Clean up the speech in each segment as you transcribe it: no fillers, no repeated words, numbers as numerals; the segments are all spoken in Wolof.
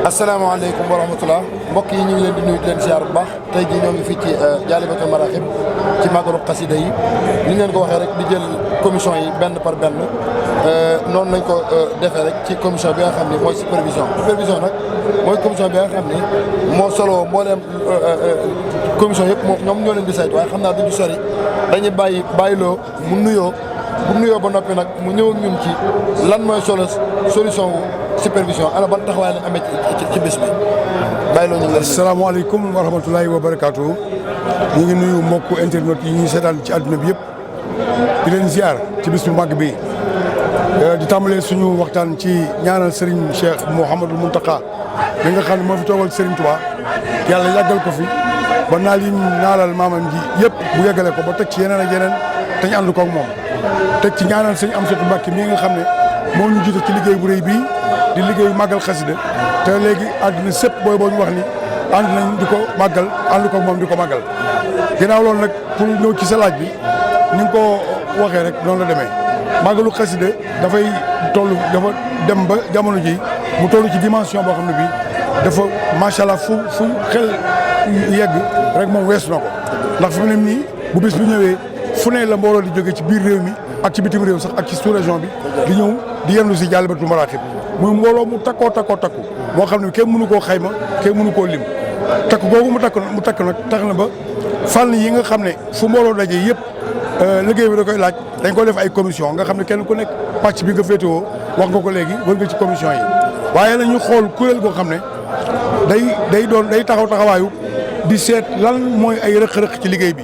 asalaamaaleykum wa rahmatulah mbokk yi ñu ngi leen di nuyu di leen ziar bu baax tey jii ñoo ngi fii ci Jaalibatul Maraaxib ci màggalu xasida yi ni ngeen ko waxee rek di jël commission yi benn par benn noonu lañ ko defee rek ci commission bi nga xam ne mooy supervision nag mooy commission bi nga xam ne moo solo mbooleem commission yëpp ñoom ñoo leen di saytu waaye xam naa duñu sori dañuy bàyyiloo mu nuyoo bu nuyoo ba noppi nag mu ñëw ak ñun ci lan mooy solution wu supervision ana ban taxawaay lañ amee ci bés bi bàyyiloo ñu. asalaamaaleykum wa rahmatulahi wa barakaatu. ñu ngi nuyu mbokku internet yi ñuy seetaan ci àdduna bi yëpp di leen ziar ci bis bu màgg bi di tàmbalee suñu waxtaan ci ñaanal Serigne Cheikh Mouhamadou Mountakha mi nga xam ne moo fi toogal Serigne Touba yàlla yàggal ko fi ba naal yi naalal maamam ji yëpp bu yeggale ko ba teg ci yeneen ak yeneen te ñu ànd ko ak moom teg ci ñaanal sëñ Amsatou Mbacké mi nga xam ne moo ñu jiite ci liggéey bu rëy bii di liggéeyu màggal xasida te léegi àddina sëpp boo ñu wax ni ànd nañ di ko màggal ànd ko moom di ko màggal ginnaaw loolu nag pour ñëw ci sa laaj bi ni nga ko waxee rek noonu la demee màggalu xasida dafa dem ba jamono ji mu toll ci dimension boo xam ne bii dafa macha allah fu xel yegg rek moom weesu na ko ndax fi mu ne nii bu bis bi ñëwee fu ne la mbooloo di jóge ci biir réew mi ak ci bitim réew sax ak ci sous région bi di ñëw di yendu si Jaalibatul Maraaxib muy mbooloo mu takku moo xam ne kenn mënu koo xayma kenn mënu koo lim takk googu mu takk nag tax na ba fànn yi nga xam ne fu mbooloo daje yëpp liggéey bi da koy laaj dañ ko def ay commission nga xam ne kenn ku nekk pàcc bi nga féetewoo wax nga ko léegi wër nga ci commission yi waaye nañu xool kuréel goo xam ne day taxawaayu di seet lan mooy ay rëq-rëq ci liggéey bi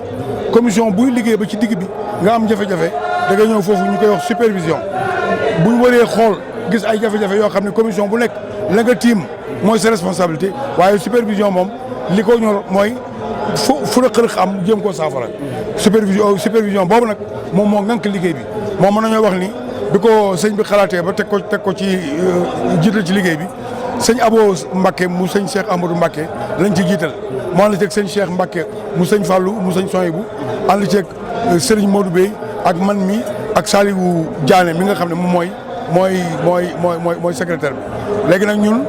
commission buy liggéey ba ci digg bi nga am jafe-jafe da ngay ñëw foofu ñu koy wax supervision buñ waree xool gis ay jafe-jafe yoo xam ne commission bu nekk la nga tiim mooy sa responsabilité waaye supervision moom li ko ñor mooy fu rëq-rëq am jéem koo saafara supervision boobu nag moom moo ngànk liggéey bi moom mën nañoo wax ni bi ko sëñ bi xalaatee ba teg ko ci jiital ci liggéey bi sëñ Abo Mbacké mu sëñ Cheikh Amadou Mbacké lañ ci jiital moo ànd ceeg sëñ Cheikh Mbacké mu sëñ Fallou mu sëñ Sohaibou ànd ceeg Serigne Modou Bey ak man mi ak Saliou Diané mi nga xam ne moom mooy secrétaire bi léegi nag ñun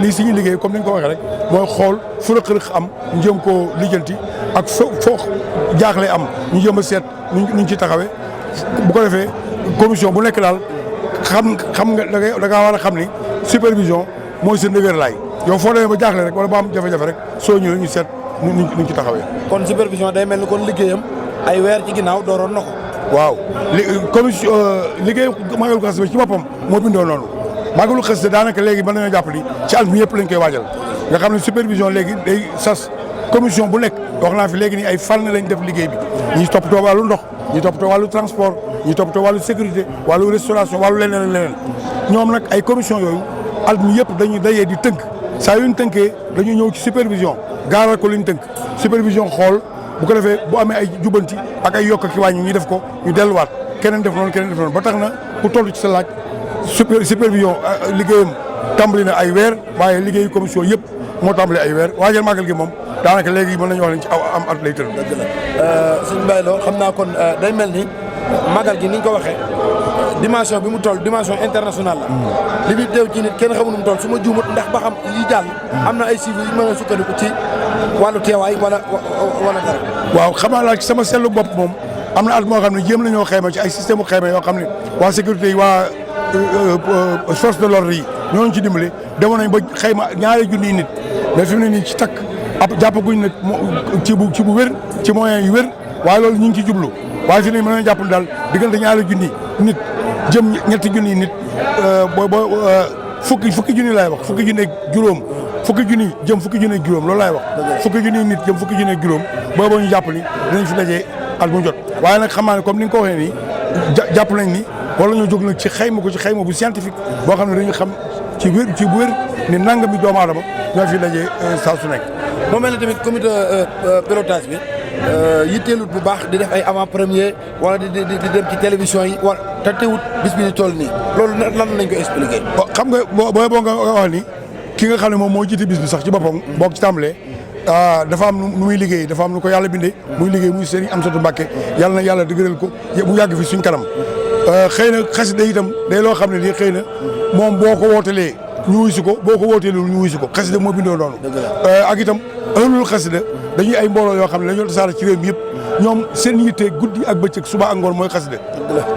li suñu liggéey comme ni nga ko waxee rek mooy xool fu rëq-rëq am ñu jëm koo lijjanti ak foo jaaxle am ñu jëm a seet nuñ ci taxawee bu ko defee commission bu nekk daal xam nga da ngaa war a xam ni supervision mooy sa ndëgër laay yow foo demee ba jaaxle rek wala ba am jafe-jafe rek soo ñëwee ñu seet nuñ ci taxawee. kon supervision day mel ni kon liggéeyam ay weer ci ginnaaw dooroon na ko. waaw commission liggéey màggalu xasida ci boppam moo bindoo noonu màggalu xasida daanaka léegi mën nañoo jàpp ni ci at mi yëpp lañ koy waajal nga xam ne supervision léegi day sas commission bu nekk wax naa fi léegi nii ay fànn lañ def liggéey bi ñi toppatoo wàllu ndox ñi toppatoo wàllu transport ñi toppatoo wàllu sécurité wàllu restauration wàllu leneen ak leneen ñoom nag ay commission yooyu at mi yëpp dañuy dajee di tënk saa yu ñu tënkee dañuy ñëw ci supervision gaaral ko liñ tënk supervision xool bu ko defee bu amee ay jubanti ak ay yokk ki wàññi ñu def ko ñu delluwaat keneen def noonu ba tax na ku toll ci sa laaj supervision liggéeyam tàmbali na ay weer waaye liggéeyu commission yëpp moo tàmbali ay weer waajal màggal gi moom daanaka léegi mën nañu wax ne ci am at lay tëdd. dëgg la sëñ Baye Lo xam naa kon day mel ni màggal gi ni ñu ko waxee dimension bi mu toll dimension internationale la. li muy teew ci nit kenn xamu nu mu toll su ma juumut ndax ba xam yi jàll. am na ay chiffres yu mën a sukkandiku ci wàllu teewaay wala dara. waaw xam naa ci sama seetlu bopp moom am na at moo xam ne jéem nañoo xayma ci ay système xayma yoo xam ne waa sécurité yi waa force de l'ordre yi ñooñu ci dimbali demoon nañ ba xayma ñaari junniy nit mais fi mu ne nii ci takk ab jàppaguñ nag ci bu wér ci moyens yu wér waaye loolu ñu ngi ci jublu waaye fi mu ne mën nañu jàpp daal diggante ñaari junni nit jëm ñetti junniy nit fukki junni laay wax fukki junni ak juróom fukki junni jëm fukki junni ak juróom loolu laay wax fukki junni nit jëm fukki junni ak juróom boobu ñu jàpp ni dinañ fi dajee at mu jot waaye nag xam naa ne comme ni nga ko waxee nii jàpp nañ ni wala ñoo jóg nag ci xayma ko ci xayma bu scientifique boo xam ne dañu xam ci bu wér ni nangami doomu aadama ñoo fi dajee saa su nekk. moo mel ne tamit comité pilotage bi yitteelut bu baax di def ay avant premier wala di dem ci télévision yi wala te teewut bis bi di toll nii loolu lan lañ ko expliqué. xam nga boo nga wax ni ki nga xam ne moom moo jiite bis bi sax ci boppam boo ci tàmbalee dafa am nu muy liggéey dafa am nu ko yàlla bindee muy liggéey muy Serigne Amsatou Mbacké yàlla na yàlla dëgëral ko mu yàgg fi suñ kanam xëy na xasida itam day loo xam ne lii xëy na moom boo ko wootelee ñu wuy si ko boo ko wootee loolu ñu wuy si ko xasida moo bindoo noonu ak itam ëllul xasida dañuy ay mbooloo yoo xam ne dañoo tasaara ci réew mi yëpp ñoom seen yitte guddi ak bëccëg suba ak ngoon mooy xasida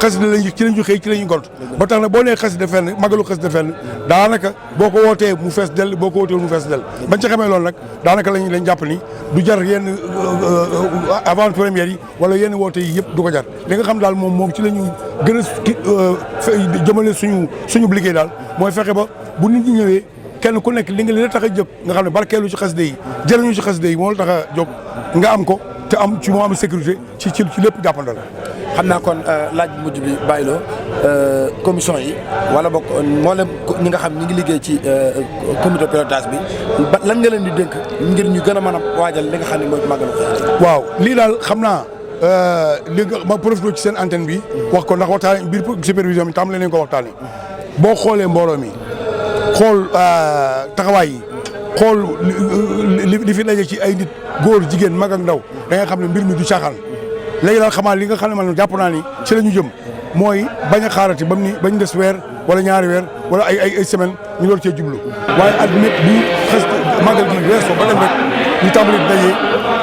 xasida lañ ci lañu xëy ci lañu gont ba tax na boo nee xasida fenn magalu xasida fenn daanaka boo ko wootee mu fees dell boo ko wootee mu fees dell bañ ca xamee loolu nag daanaka lañ jàpp ni du jar yenn avant première yi wala yenn woote yi yëpp du ko jar li nga xam daal moom ci la ñu gën a jëmale suñu liggéey daal mooy fexe ba bu nit ñi ñëwee kenn ku nekk li la tax a jóg nga xam ne barkeelu ci xasida yi jëriñu ci xasida yi moo la tax a jóg nga am ko te am ci moo am sécurité ci lépp jàppandal xam naa kon laaj bu mujj bi bàyyiloo commission yi wala bokk mboolem ñi nga xam ñi ngi liggéey ci comité pilotage bi lan nga leen di dénk ngir ñu gën a mën a waajal li nga xam ne mooy màggalu Xasida. waaw lii daal xam naa li nga ma profité ci seen antenne bi wax ko ndax waxtaan biir supervision bi tàmbale nañ ko waxtaanee boo xoolee mbooloo mi xool taxawaay yi xool li fi daje ci ay nit góor jigéen mag ak ndaw da nga xam ne mbir mi du caaxaan léegi daal xamaa li nga xam ne man jàpp naa ni ci la ñu jëm mooy bañ a xaarati bañ des weer wala ñaari weer wala ay semaine ñu door cee jublu waaye at mi bu xas màggal gi weesoo ba dem rek ñu tàmbali daje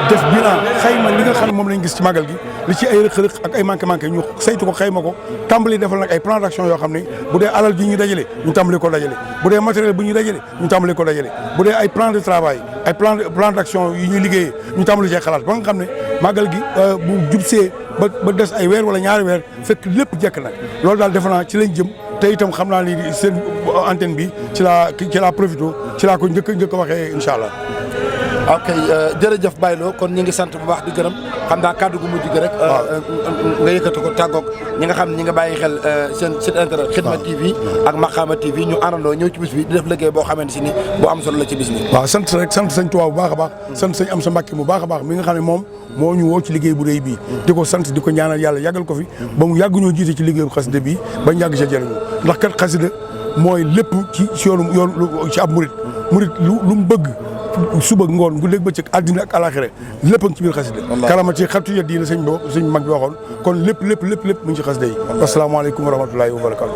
def bilan xayma li nga xam ne moom lañ gis ci màggal gi li ci ay rëq-rëq ak ay manqué ñu saytu ko xayma ko tàmbali defal nag ay plan d'action yoo xam ne bu dee alal ji ñu dajale ñu tàmbali ko dajale bu dee matériel bu ñuy dajale ñu tàmbali ko dajale bu dee ay plan de travail ay plan d'action yi ñuy liggéeyee ñu tàmbali cee xalaat ba nga xam ne màggal gi bu jubsee ba des ay weer wala ñaari weer fekk lépp jekk nag loolu daal defe naa ci lañ jëm te itam xam naa ni seen antenne bi ci laa profité ci laa ko njëkk a waxee incha allah. ok jërëjëf Baylo kon ñu ngi sant bu baax di gërëm xam naa kàddu gu mujj gi rek. nga yëkkati ko tàggoog ñi nga xam ne ñi nga bàyyi xel seen site internet Khidma TV ak Makhama TV ñu àndandoo ñëw ci bis bi di def liggéey boo xamante si ni bu am solo la ci bis bi. waaw sant sëñ Tuubaa bu baax a baax. sant sëñ Amsa Mbàkke bu baax a baax mi nga xam ne moom moo ñu woo ci liggéey bu rëy bii. di ko sant di ko ñaanal yàlla yàggal ko fi ba mu yàgg ñoo jiite ci liggéeyu xasida bii bañ yàgg sa jëriñu ndax kat xasida mooy lépp ci yoonu ci ab murit lu mu bëgg suba ngoon gu léeg bëccëg àddina ak alaxira lépp ci biir xasida karamati xattu yat yi la sëñ mag bi waxoon kon lépp mu ngi ci xasida yi asalaamaaleykum wa rahmatullahi wa barakatu